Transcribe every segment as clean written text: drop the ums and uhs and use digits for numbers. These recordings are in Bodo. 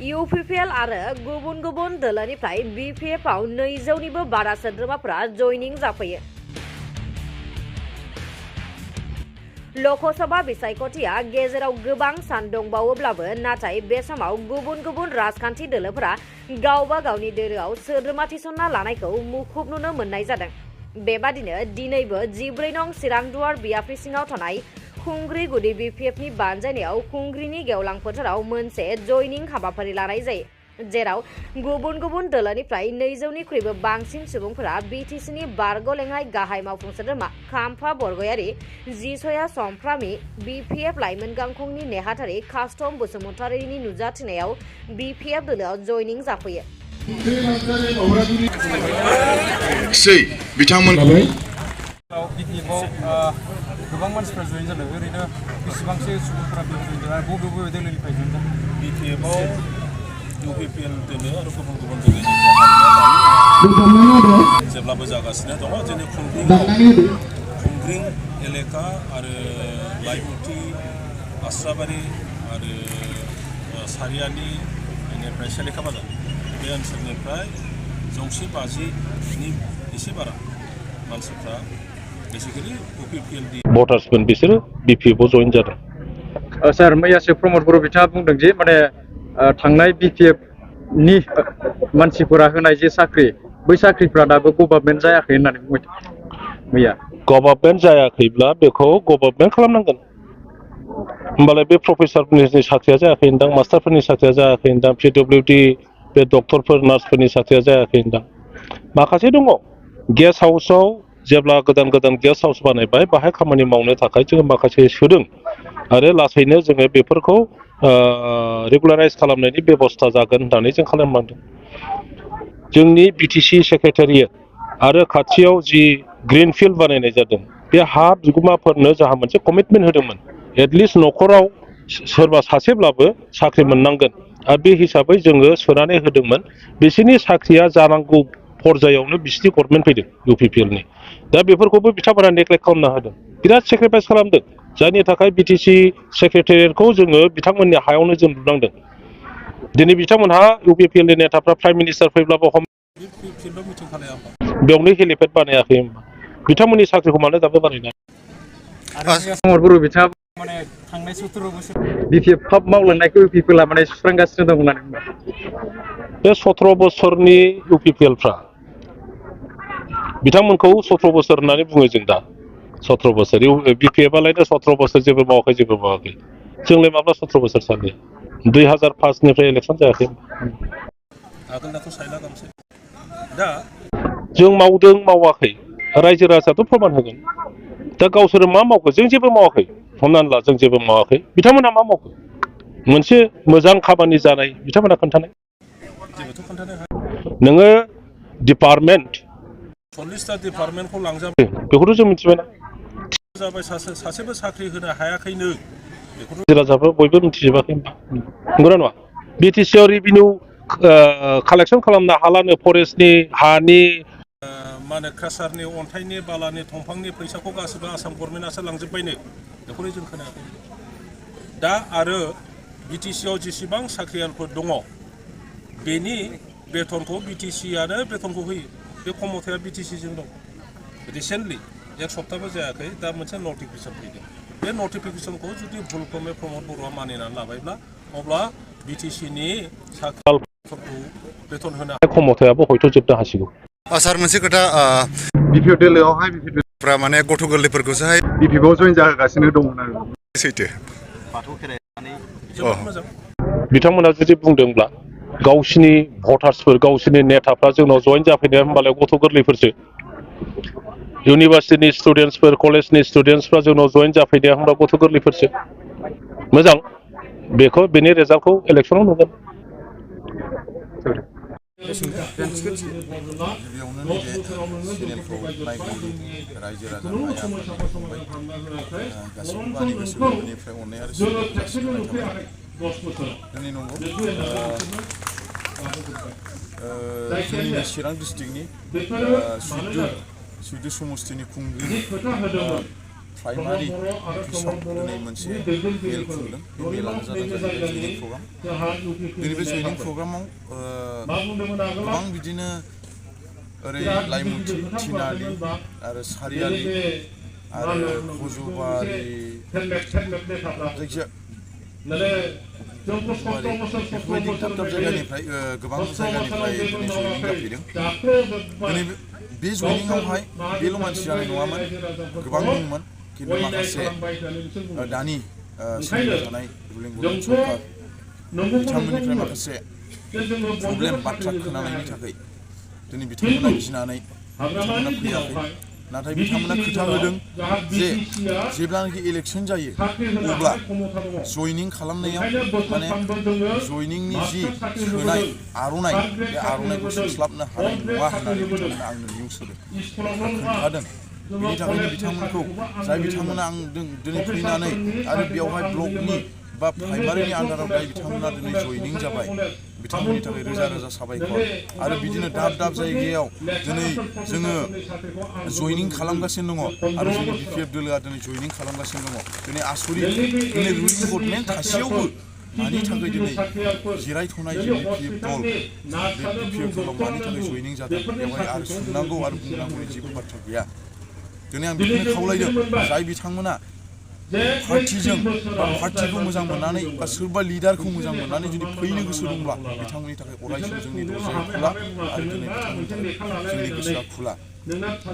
UPPL आरो गुबुन गुबुन दोलोनिफ्राय BPF आव 200निबो बारा सोद्रोमाफोरा जयनिं जाफैयो। ल'कसभा बिसायख'थिया गेजेराव गोबां सान दंबावोब्लाबो नाथाय बे समाव गुबुन गुबुन राजखान्थि दोलोफोरा गावबा गावनि दोलोआव सोद्रोमा थिसनना लानायखौ मुखुब नुनो मोननाय जादों। बेबादिनो दिनैबो 14 नं चिरां दुवार बियाफ्रि सिङाव थानाय खुंग्रि गुदि BPFनि बानजायनायाव खुंग्रिनि गेवलां फोथाराव मोनसे जयनिं हाबाफारि लानाय जायो, जेराव गुबुन गुबुन दोलोनिफ्राय 200निख्रुइबो बांसिन सुबुंफोरा BTCनि बारग'लेङाइ गाहाय मावफुं सोद्रोमा खाम्फा बरगयारि, जिसया समफ्रामि, BPF लाइमोन गांखंनि नेहाथारि कास्टम बसुमतारिनि नुजाथिनायाव BPF दोलोआव जयनिं जाफैयो। गोबां मानसिफ्रा जयेन जादों। ओरैनो बेसेबांसो सुबुंफोरा जयेन जादों आरो बबे बबे दोलोनिफ्राय जयेन जादों? BPFआव UPPL दोलो आरो गुबुन गुबुन दोलोनिफ्राय जेब्लाबो जागासिनो दङ। जोंनि खुंग्रिं एलेका आरो लाइमुथि, आस्राबारि आरो सारियानि, बेनिफ्राय सेलेखा बाजार बे ओनसोलनिफ्राय 150नि एसे बारा मानसिफ्रा भटार्समोन बिसोरो BPFआव जयेन जादों। सार, मैयासो प्रमद बर' बिथाङा बुंदों जे माने थांनाय BPFनि मानसिफोरा होनाय जे साख्रि, बै साख्रिफ्रा दाबो गभर्नमेन्ट जायाखै होननानै बुंबाय मैया। गभर्नमेन्ट जायाखैब्ला बेखौ गभर्नमेन्ट खालामनांगोन। होमबालाय बे प्रफेसारफोरनि साख्रिया जायाखै होनदां, मास्टारफोरनि साख्रिया जायाखै होनदां, PWD बे डक्टरफोर नार्सफोरनि साख्रिया जायाखै होनदां। माखासे दङ। गेस्ट हाउसआव जेब्ला गोदान गोदान गेस्ट हाउस बानायबाय, बाहाय खामानि मावनो थाखाय जोङो माखासे सोदों आरो लासैनो जोङो बेफोरखौ रेगुलाराइज खालामनायनि बेबस्था जागोन होननानै जों खालामलांदों। जोंनि BTC सेक्रेटारियेट आरो खाथियाव जि ग्रिन फिल्ड बानायनाय जादों, बे हा बिगुमाफोरनो जोंहा मोनसे कमिटमेन्ट होदोंमोन, एटलिस्ट न'खराव सोरबा सासेब्लाबो साख्रि मोननांगोन आरो बे हिसाबै जोङो सोनानै होदोंमोन। बिसोरनि साख्रिया जानांगौ पर्यायावनो बिसिनि गभर्नमेन्ट फैदों UPPLनि। दा बेफोरखौबो बिथांमोना नेग्लेक्ट खालामना होदों, बिराद सेक्रिफाइस खालामदों, जायनि थाखाय BTC सेक्रेटारियेटखौ जोङो बिथांमोननि हायावनो जों लुनांदों। दिनै बिथांमोनहा UPPLनि नेताफ्रा प्राइम मिनिस्टार फैब्लाबो बेयावनो हेलिपेड बानायाखै होनबा बिथांमोननि साख्रिखौ मानो दाबो बानायनाय? प्रमद बर' बिथाङा माने थांनाय 17 बोसोर BPF फाब मावलांनायखौ UPPLआ माने सुस्रांगासिनो दं होननानै बुंबाय। बे 17 बोसोरनि UPPLफ्रा बिथांमोनखौ 17 बोसोर होननानै बुङो जों दा। 17 बोसोर BPFआलायनो 17 बोसोर जेबो मावाखै जेबो मावाखै। जोंलाय माब्ला 17 बोसोर सानदों? 2005निफ्राय इलेक्सन जायाखै। दा जों मावदों मावाखै रायजो राजायाथ' प्रमान होगोन। दा गावसोरो मा मावखो? जों जेबो मावाखै। हमनानै ला जों जेबो मावाखै, बिथांमोनहा मा मावखो? मोनसे मोजां खामानि जानाय बिथांमोना खोन्थानाय। नोङो डिपार्टमेन्ट 40टा डिपार्टमेन्टखौ लांजाबाय, बेखौथ' जों मिथिबायना। जाबाय सासेबो साख्रि होनो हायाखैनो, राजाफ्रा बयबो मिथिजोबाखै। नंगौना नङा? BTCआव रेभिनिउ कालेक्सन खालामनो हालानो फरेस्टनि हानि मा होनो क्रासारनि, अन्थाइनि, बालानि, दंफांनि फैसाखौ गासिबो आसाम गभर्नमेन्टआसो लांजोब्बायनो, बेखौनो जों खोनायाखै। दा आरो BTCआव जेसेबां साख्रियालफोर दङ, बेनि बेथनखौ BTCआनो बेथनखौ होयो। बे खमथाया BTCजों दं। रिसेन्टलि एक सप्ताहबो जायाखै, दा मोनसे नटिफिकेसन फैदों। बे नटिफिकेसनखौ जुदि भुलक्रमे प्रमद बर'आ मानिनानै लाबायब्ला, अब्ला BTCनि साख्रिफोरखौ बेथन होनो खमथायाबो हयथ' जोबनो हासिगौ। सार, मोनसे खोथा, BPF दोलोआवहाय BPFफ्रा माने गथ' गोरलैफोरखौसोहाय BPFआव जयेन जाहोगासिनो दंमोन आरो सैथो। बाथौ खेरायनानै जोबोद मोजां। बिथांमोना जुदि बुंदोंब्ला गावसिनि भटार्सफोर, गावसिनि नेताफ्रा जोंनाव जयेन जाफैनाया होमबालाय गथ' गोरलैफोरसो। इउनिभार्सिटिनि स्टुडेन्टसफोर, कलेजनि स्टुडेन्टसफ्रा जोंनाव जयेन जाफैनाया होमबा गथ' गोरलैफोरसो। मोजां, बेखौ बेनि रिजाल्टखौ इलेक्सनाव नुगोन। गिबियावनो नैबे चेनेलखौ नायगिरि रायजो राजा आइ आफादनि फंबाय गासैबो आंनि गोसो गोरबोनिफ्राय अननाय आरो सिबिनायखौ जासिहरनाय थाबाय। दिनै नंगौ जोंनि चिरां डिस्ट्रिक्टनि सुइदु समस्तिनि खुंग्रि प्राइमारि अफिसाव दिनै मोनसे मेल खुंदों बे मेलानो जादों जाहैबाय जयनिं प्रग्राम दिनै बे जयनिं प्रग्रामाव गोबां बिदिनो ओरै लाइमुथि थिनालि आरो सारियालि आरो खजुबारि जायखिया बेफोरबायदि दाब दाब जायगानिफ्राय गोबां जायगानिफ्राय दिनै जयनिं जाफैदों दिनै बे जयनिंआवहाय बेल' मानसि जानाय नङामोन गोबां दंमोन खिन्थु माखासे दानि सोलिबाय थानाय रुलिं गभर्नमेन्ट सरकार बिथांमोननिफ्राय माखासे प्रब्लेम बाथ्रा खोनानायनि थाखाय दिनै बिथांमोना गिनानै बिथांमोना फैयाखै नाथाय बिथांमोना खोथा होदों जे जेब्लानाखि इलेक्सन जायो अब्ला जयनिं खालामनायाव माने जयनिंनि जि सोनाय आर'नाइ बे आर'नाइखौ सोस्लाबनो हानाय नङा होननानै बिथांमोना आंनो निउस होदों खोन्थादों बेनि थाखायनो बिथांमोनखौ जाय बिथांमोना आं दिनै फैनानै आरो बेयावहाय ब्लकनि बा प्राइमारिनि आन्दाराव जाय बिथांमोना दिनै जयनिं जाबाय बिथांमोननि थाखाय रोजा रोजा साबायखर आरो बिदिनो दाब दाब जायगायाव दिनै जोङो जयनिं खालामगासिनो दङ आरो जोंनि BPF दोलोआ दिनै जयनिं खालामगासिनो दङ दिनै आसरित दिनै रुलिं गभर्नमेन्ट थासेयावबो मानि थाखाय दिनै जिरायथ'नाय जे BPF दल बे BPF दलाव मानि थाखाय जयनिं जादों बेवहाय आरो सोंनांगौ आरो बुंनांगौनि जेबो बाथ्रा गैया दिनै आं बेखौनो खावलायदों जाय बिथांमोना पार्टिजों बा पार्टिखौ मोजां मोननानै बा सोरबा लिडारखौ मोजां मोननानै जुदि फैनो गोसो दंब्ला बिथांमोननि थाखाय अरायसम जोंनि दरजाया खुला आरो दिनै बिथांमोननि थाखाय जोंनि गोसोआ खुला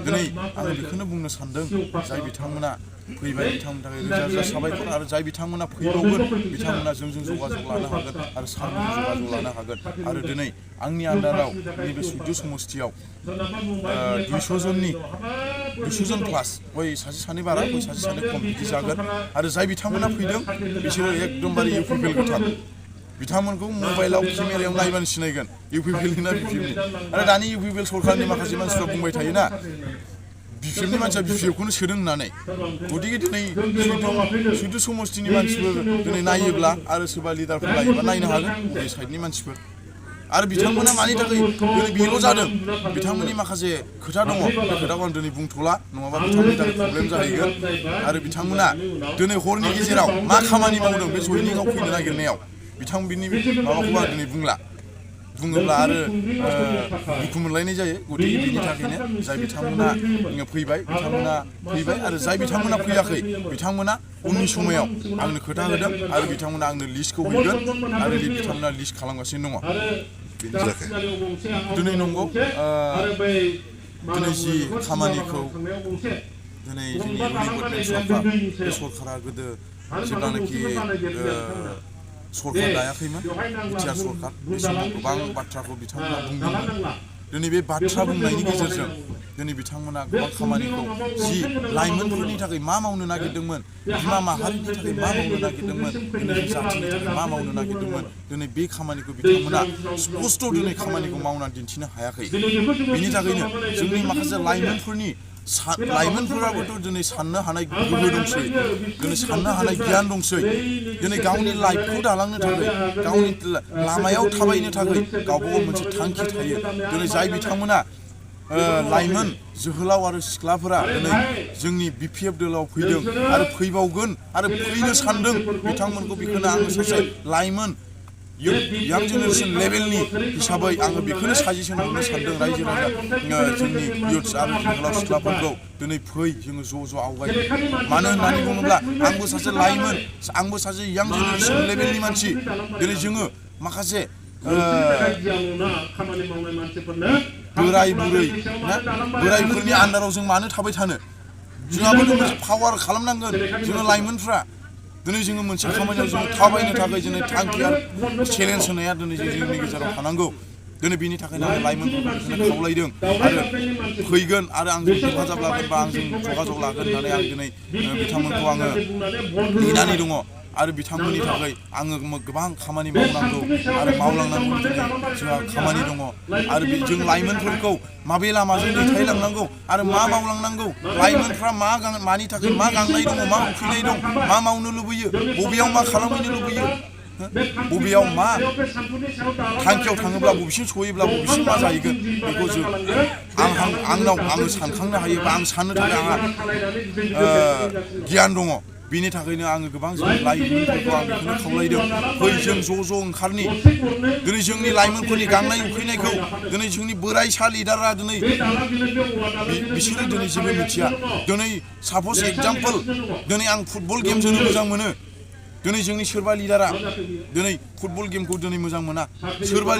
दिनै आं बेखौनो बुंनो सानदों जाय बिथांमोना फैबाय बिथांमोननि थाखाय रोजा रोजा साबायखर आरो जाय बिथांमोना फैबावगोन बिथांमोना जोंजों जगाजग लानो हागोन आरो सारजों जगाजग लानो हागोन आरो दिनै आंनि आन्दाराव नैबे सुइद्य समस्थियाव 200 जन प्लास बै सासे सानै बारा बै सासे सानै खम बिदि जागोन आरो जाय बिथांमोना फैदों बिसोरो एकदमबारे इउपिपिएल गोथार बिथांमोनखौ मबाइलाव केमेरायाव नायबानो सिनायगोन इउपिपिएलनि ना BPFनि आरो दानि इउपिपिएल सरकारनि माखासे मानसिफ्रा बुंबाय थायोना BPFनि मानसिया BPFखौनो सोदों होननानै गतिके दिनै सुइद्य समस्थिनि मानसिफोर दिनै नायोब्ला आरो सोरबा लिडारफोर नायोबा नायनो हागोन बबे साइडनि मानसिफोर आरो बिथांमोना मानि थाखाय दिनै बेल' जादों बिथांमोननि माखासे खोथा दङ बे खोथाखौ आं दिनै बुंथ'ला नङाबा बिथांमोननि थाखाय प्रब्लेम जाहैगोन आरो बिथांमोना दिनै हरनि गेजेराव मा खामानि मावदों बे जयनिंआव फैनो नागिरनायाव बिथांमोननि माबाखौबो आं दिनै बुंला बुङोब्ला आरो दुखु मोनलायनाय जायो गतिके बिनि थाखायनो जाय बिथांमोना फैबाय आरो जाय बिथांमोना फैयाखै बिथांमोना उननि समायाव आंनो खोथा होदों आरो बिथांमोना आंनो लिस्टखौ हैगोन आरो बिथांमोना लिस्ट खालामगासिनो दङ दिनै नंगौ दिनै जि खामानिखौ दिनै जोंनि गभर्नमेन्ट सरकार बे सरकारा गोदो जेब्लानाखि सरकार दायाखैमोन बिटिआर सरकार बे समाव गोबां बाथ्राखौ बिथांमोना बुंदोंमोन दिनै बे बाथ्रा बुंनायनि गेजेरजों दिनै बिथांमोना गोबां खामानिखौ जि लाइमोनफोरनि थाखाय मा मावनो नागिरदोंमोन बिमा माहारिनि थाखाय मा मावनो नागिरदोंमोन दिनै जातिनि थाखाय मा मावनो नागिरदोंमोन दिनै बे खामानिखौ बिथांमोना स्पष्ट दिनै खामानिखौ मावनानै दिन्थिनो हायाखै बिनि थाखायनो जोंनि माखासे लाइमोनफोराबोथ' दिनै साननो हानाय गोहो दंसै दिनै साननो हानाय गियान दंसै दिनै गावनि लाइफखौ दालांनो थाखाय गावनि लामायाव थाबायनो थाखाय गावबागाव मोनसे थांखि थायो दिनै जाय बिथांमोना लाइमोन जोहोलाव आरो सिख्लाफोरा दिनै जोंनि BPF दोलोआव फैदों आरो फैबावगोन आरो फैनो सानदों बिथांमोनखौ बेखौनो आङो सासे लाइमोन यां जेनेरेसन लेभेलनि हिसाबै आङो बेखौनो साजेसन हरनो सानदों रायजो राजा जोंनि इयुथ्स आरो जोहोलाव सिख्लाफोरखौ दिनै फै जोङो ज' आवगायनो मानो होननानै बुङोब्ला आंबो सासे लाइमोन आंबो सासे यां जेनेरेसन लेभेलनि मानसि दिनै जोङो माखासे बोराय बुरै बोरायफोरनि आन्दाराव जों मानो थाबाय थानो जोंहाबो मोनसे पावार खालामनांगोन जोङो लाइमोनफ्रा दिनै जोङो मोनसे खामानियाव जों थाबायनो थाखाय जोंनि थांखि आरो चेलेन्ज होनाया दिनै जोंनि गेजेराव थानांगौ दिनै बेनि थाखायनो आं लाइमोनफोरखौ खावलायदों आरो फैगोन आरो आंजों हेफाजाब लागोन बा आंजों जगाजग लागोन होननानै आं दिनै बिथांमोनखौ आङो नेनानै दङ आरो बिथांमोननि थाखाय आङो गोबां खामानि मावनांगौ आरो मावलांनांगौ दिनै जोंहा खामानि दङ आरो जों लाइमोनफोरखौ माबे लामाजों दैथायलांनांगौ आरो मा मावलांनांगौ लाइमोनफ्रा मानि थाखाय मा गांनाय दङ मा उखैनाय दं मा मावनो लुबैयो बबेयाव मा खालामहैनो लुबैयो बबेयाव मा थांखियाव थाङोब्ला बबेसिम सहैब्ला बबेसिम मा जाहैगोन बेखौ जों आङो सानखांनो हायो बा आं साननो थाखाय आंहा गियान दङ बिनि थाखायनो आङो गोबां लाइमोनफोरखौ आं बेखौनो खावलायदों फै जों ज' ओंखारनि दिनै जोंनि लाइमोनफोरनि गांनाय उखैनायखौ दिनै जोंनि बोराइसा लिडारआ दिनै बिसोरो दिनै जेबो मिथिया दिनै साप'ज एगजामपोल दिनै आं फुटबल गेम जोनो मोजां मोनो दिनै जोंनि सोरबा लिडारा दिनै फुटबल गेमखौ दिनै मोजां मोना सोरबा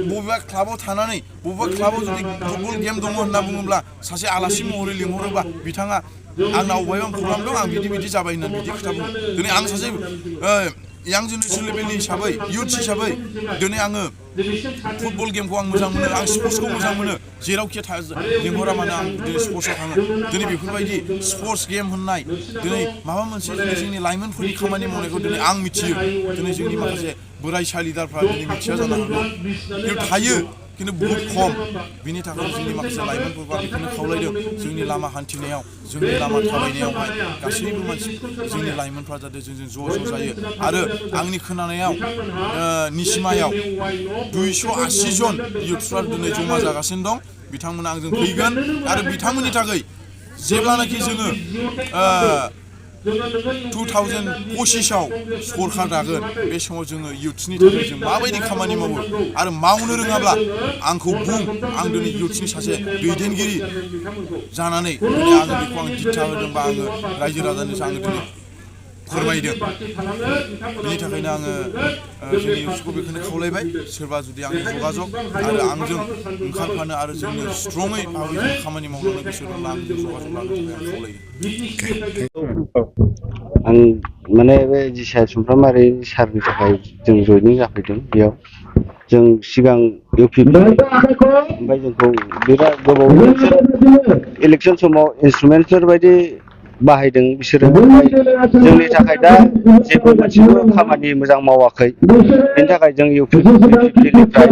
बबेबा क्लाबाव थानानै बबेबा क्लाबाव जुदि फुटबल गेम दङ होनना बुङोब्ला सासे आलासि महरै लिंहरोबा बिथाङा आंनाव अबेबा प्रग्राम दं आं बिदि जाबाय होननानै बिदि खोथा बुङो दिनै आं सासे यां जेनेरेसन लेभेलनि हिसाबै इयुथ्स हिसाबै दिनै आङो फुटबल गेमखौ आं मोजां मोनो आं स्पर्ट्सखौ मोजां मोनो जेरावखि लिंहरा मानो आं दिनै स्पर्ट्सआव थाङो दिनै बेफोरबायदि स्पर्ट्स गेम होननाय दिनै माबा मोनसे दिनै जोंनि लाइमोनफोरनि खामानि मावनायखौ दिनै आं मिथियो दिनै जोंनि माखासे बोराइसा लिडारफ्रा दिनै मिथिया जानो हागौ खिन्थु थायो खिन्थु बहुद खम बिनि थाखाय जोंनि माखासे लाइमोनफोरखौ आं बेखौनो खावलायदों जोंनि लामा हान्थिनायाव जोंनि लामा थाबायनायावहाय गासैबो मानसि जोंनि लाइमोनफ्रा जाहाथे जोंजों ज' जायो आरो आंनि खोनानायाव निसिमायाव 280 जन इयुथ्सफ्रा दिनै जमा जागासिनो दं बिथांमोना आंजों फैगोन आरो बिथांमोननि थाखाय जेब्लानाखि जोङो 2025आव सरकार दागोन बे समाव जोङो इयुथ्सनि थाखाय जों माबायदि खामानि मावो आरो मावनो रोङाब्ला आंखौ बुं आं दिनै इयुथ्सनि सासे दैदेनगिरि जानानै दिनै आङो बेखौ आं दिथा होदों बा आङो रायजो राजानो आङो दिनै फोरमायदों बिनि थाखायनो आङो जोंनि इयुथ्सखौ बेखौनो खावलायबाय सोरबा जुदि आंनि जगाजग आरो आंजों ओंखारफानो आरो जोंनो स्ट्रङै भाबै जों खामानि मावलांनो गोसो दंब्ला आंजों जगाजग लानो थाखाय आं खावलायो आं माने बे जिसा सुमफ्रामारि सारनि थाखाय जों जयनिं जाफैदों बेयाव जों सिगां इउपिपिनिफ्राय ओमफ्राय जोंखौ बिराद गोबाव इलेक्सन समाव इन्सट्रुमेन्टफोर बायदि बाहायदों बिसोरो जोंनि थाखाय दा जेबो मोनसेबो खामानि मोजां मावाखै बेनि थाखाय जों इउपिपिनिफ्राय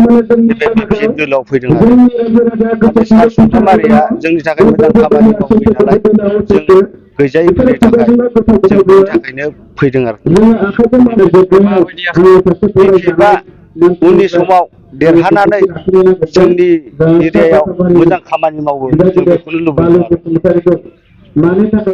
बे बिपिएफ दोलोआव फैदों आरो सार सुमफ्रामारिया जोंनि थाखाय मोजां खामानि मावफैयो नालाय जों गैजायैफोरनि थाखाय जों बेनि थाखायनो फैदों आरोखि बिपिएफआ उननि समाव देरहानानै जोंनि एरियायाव मोजां खामानि मावो जों बेखौनो लुबैदों आरो